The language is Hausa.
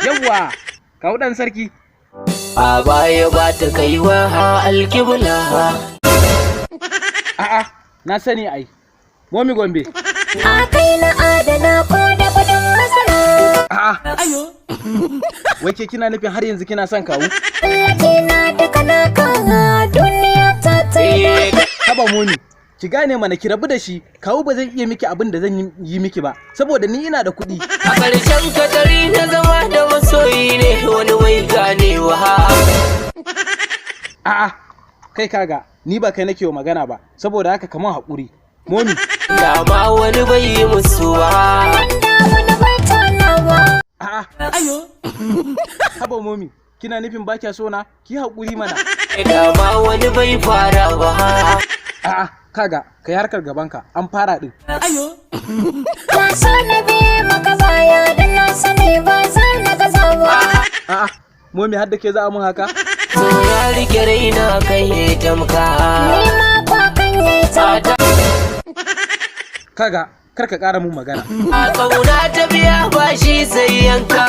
Yawwa, kawu ɗan sarki. A baya ba ta kaiwa alkibla. A'a, na sani ai. Momi Gombe. A kai na adana ko da kudin masara. A'a. Wai ke kina nufin har yanzu kina son kawu? Tsallake na duka na kan duniya ta tsaye. Haba Momi, ki gane mana, ki rabu da shi, kawu ba zai iya miki abin da zan yi miki ba, saboda ni ina da kuɗi. A ƙarshen katari na zama da masoyi ne wani wai ganewa. A'a, kai kaga, ni ba kai nake wa magana ba, saboda haka kaman haƙuri. Momi, Dama wani bai yi musu ba. Da wani bai tonawa. A'a. Haba Momi, kina nufin ba kya so na? Ki haƙuri mana. Dama wani bai fara ba. A'a, kaga, kai harkar gabanka, an fara din. Na so na biye maka baya da na sani ba za na gaza ba. A'a, Momi, har da ke za a mun haka? So ya rike raina kai ya tamka. Ni ma kwa kan yi tamka. Kaga, kar ka ƙara mun magana. A ƙauna ta biya bashi sai yanka.